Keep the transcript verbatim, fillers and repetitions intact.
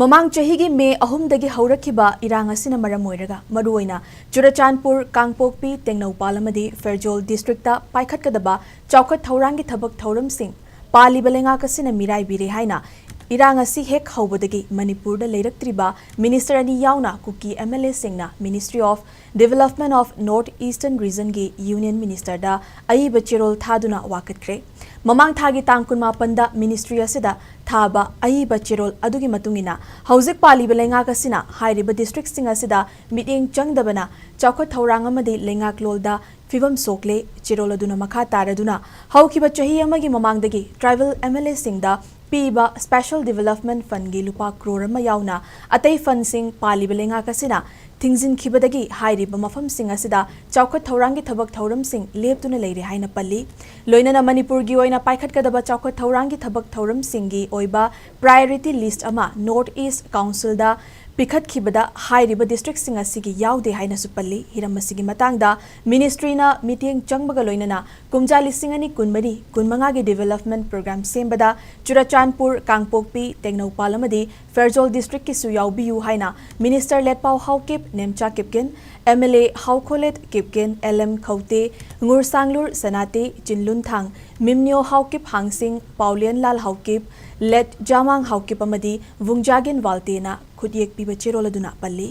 ꯃꯃꯥꯡ ꯆꯍꯤꯒꯤ ꯃꯦ ꯑꯍꯨꯝꯗꯒꯤ ꯍꯧꯔꯛꯈꯤꯕ ꯏꯔꯥꯡ ꯑꯁꯤꯅ ꯃꯔꯝ ꯑꯣꯏꯔꯒ ꯃꯔꯨꯑꯣꯏꯅ ꯆꯨꯔꯆꯥꯟꯄꯨꯔ, ꯀꯥꯡꯄꯣꯛꯄꯤ, ꯇꯦꯡꯅꯧꯄꯥꯜ ꯑꯃꯗꯤ ꯐꯦꯔꯖꯣꯜ ꯗꯤꯁꯇ꯭ꯔꯤꯛꯇ ꯄꯥꯏꯈꯠꯀꯗꯕ ꯆꯥꯎꯈꯠ ꯊꯧꯔꯥꯡꯒꯤ ꯊꯕꯛ ꯊꯧꯔꯝꯁꯤꯡ ꯄꯥꯜꯂꯤꯕ ꯂꯩꯉꯥꯛ ꯑꯁꯤꯅ ꯃꯤꯔꯥꯏꯕꯤꯔꯦ ꯍꯥꯏꯅ ꯏꯔꯥꯡ ꯑꯁꯤ ꯍꯦꯛ ꯍꯧꯕꯗꯒꯤ ꯃꯅꯤꯄꯨꯔꯗ ꯂꯩꯔꯛꯇ꯭ꯔꯤꯕ ꯃꯤꯅꯤꯁꯇꯔ ꯑꯅꯤ ꯌꯥꯎꯅ ꯀꯨꯀꯤ ꯑꯦꯝ ꯑꯦꯜ ꯑꯦꯁꯤꯡꯅ Ministry of Development of North Eastern Regionꯒꯤ ꯌꯨꯅꯤꯌꯟ ꯃꯤꯅꯤꯁꯇꯔꯗ ꯑꯏꯕ ꯆꯦꯔꯣꯜ ꯊꯥꯗꯨꯅ ꯋꯥꯀꯠꯈ꯭ꯔꯦ꯫ ꯃꯃꯥꯡ ꯊꯥꯒꯤ ꯇꯥꯡ ꯀꯨꯟꯃꯥꯄꯟꯗ ꯃꯤꯅꯤꯁꯇ꯭ꯔꯤ ꯑꯁꯤꯗ ꯊꯥꯕ ꯑꯏꯕ ꯆꯦꯔꯣꯜ ꯑꯗꯨꯒꯤ ꯃꯇꯨꯡ ꯏꯟꯅ ꯍꯧꯖꯤꯛ ꯄꯥꯜꯂꯤꯕ ꯂꯩꯉꯥꯛ ꯑꯁꯤꯅ ꯍꯥꯏꯔꯤꯕ ꯗꯤꯁꯇ꯭ꯔꯤꯛꯁꯤꯡ ꯑꯁꯤꯗ ꯃꯤꯠꯌꯦꯡ ꯆꯪꯗꯕꯅ ꯆꯥꯎꯈꯠ ꯊꯧꯔꯥꯡ ꯑꯃꯗꯤ ꯂꯩꯉꯥꯛꯂꯣꯟꯗ ꯐꯤꯕꯝ ꯁꯣꯛꯂꯦ꯫ ꯆꯦꯔꯣꯜ ꯑꯗꯨꯅ ꯃꯈꯥ ꯇꯥꯔꯗꯨꯅ ꯍꯧꯈꯤꯕ ꯆꯍꯤ ꯑꯃꯒꯤ ꯃꯃꯥꯡꯗꯒꯤ ꯇ꯭ꯔꯥꯏꯕꯦꯜ ꯑꯦꯝ ꯑꯦꯜ ꯑꯦꯁꯤꯡꯗ ꯄꯤꯕ ꯁ꯭ꯄꯦꯁꯦꯜ ꯗꯤꯕꯦꯂꯞꯃꯦꯟꯠ ꯐꯟꯒꯤ ꯂꯨꯄꯥ ꯀ꯭ꯔꯣꯔ ꯑꯃ ꯌꯥꯎꯅ ꯑꯇꯩ ꯐꯟꯁꯤꯡ ꯄꯥꯜꯂꯤꯕ ꯂꯩꯉꯥꯛ ꯑꯁꯤꯅ ꯊꯤꯡꯖꯤꯟꯈꯤꯕꯗꯒꯤ ꯍꯥꯏꯔꯤꯕ ꯃꯐꯝꯁꯤꯡ ꯑꯁꯤꯗ ꯆꯥꯎꯈꯠ ꯊꯧꯔꯥꯡꯒꯤ ꯊꯕꯛ ꯊꯧꯔꯝꯁꯤꯡ ꯂꯦꯞꯇꯨꯅ ꯂꯩꯔꯦ ꯍꯥꯏꯅ ꯄꯜꯂꯤ꯫ ꯂꯣꯏꯅꯅ ꯃꯅꯤꯄꯨꯔꯒꯤ ꯑꯣꯏꯅ ꯄꯥꯏꯈꯠꯀꯗꯕ ꯆꯥꯎꯈꯠ ꯊꯧꯔꯥꯡꯒꯤ ꯊꯕꯛ ꯊꯧꯔꯝꯁꯤꯡꯒꯤ ꯑꯣꯏꯕ priority list ꯑꯃ North East Councilꯗ ꯄꯤꯈꯠꯈꯤꯕꯗ ꯍꯥꯏꯔꯤꯕ ꯗꯤꯁꯇ꯭ꯔꯤꯛꯁꯤꯡ ꯑꯁꯤꯒꯤ ꯌꯥꯎꯗꯦ ꯍꯥꯏꯅꯁꯨ ꯄꯜꯂꯤ꯫ ꯍꯤꯔꯝ ꯑꯁꯤꯒꯤ ꯃꯇꯥꯡꯗ ꯃꯤꯅꯤꯁꯇ꯭ꯔꯤꯅ ꯃꯤꯠꯌꯦꯡ ꯆꯪꯕꯒ ꯂꯣꯏꯅꯅ ꯀꯨꯝꯖꯥ ꯂꯤꯁꯤꯡ ꯑꯅꯤ ꯀꯨꯟꯃꯔꯤ ꯀꯨꯟꯃꯉꯥꯒꯤ ꯗꯤꯕꯦꯂꯞꯃꯦꯟꯠ ꯄ꯭ꯔꯣꯒ꯭ꯔꯥꯝ ꯁꯦꯝꯕꯗ ꯆꯨꯔꯆꯥꯟꯄꯨꯔ, ꯀꯥꯡꯄꯣꯛꯄꯤ, ꯇꯦꯡꯅꯧꯄꯥꯜ ꯑꯃꯗꯤ ꯐꯦꯔꯖꯣꯜ ꯗꯤꯁꯇ꯭ꯔꯤꯛꯀꯤꯁꯨ ꯌꯥꯎꯕꯤꯌꯨ ꯍꯥꯏꯅ minister Letpao Haokip, Nemcha Kipgen, M L A Haokholet Kipgen, L M Khaute, Ngursanglur Sanate, Chinlunthang, Kimneo Haokip Hangshing, Paolienlal Haokip, Letzamang Haokip ꯑꯃꯗꯤ ꯚꯨꯡꯖꯥꯒꯦꯟ ꯋꯥꯜꯇꯦꯅ ꯈꯨꯠꯌꯦꯛ ꯄꯤꯕ ꯆꯦꯔꯣꯜ ꯑꯗꯨꯅ ꯄꯜꯂꯤ꯫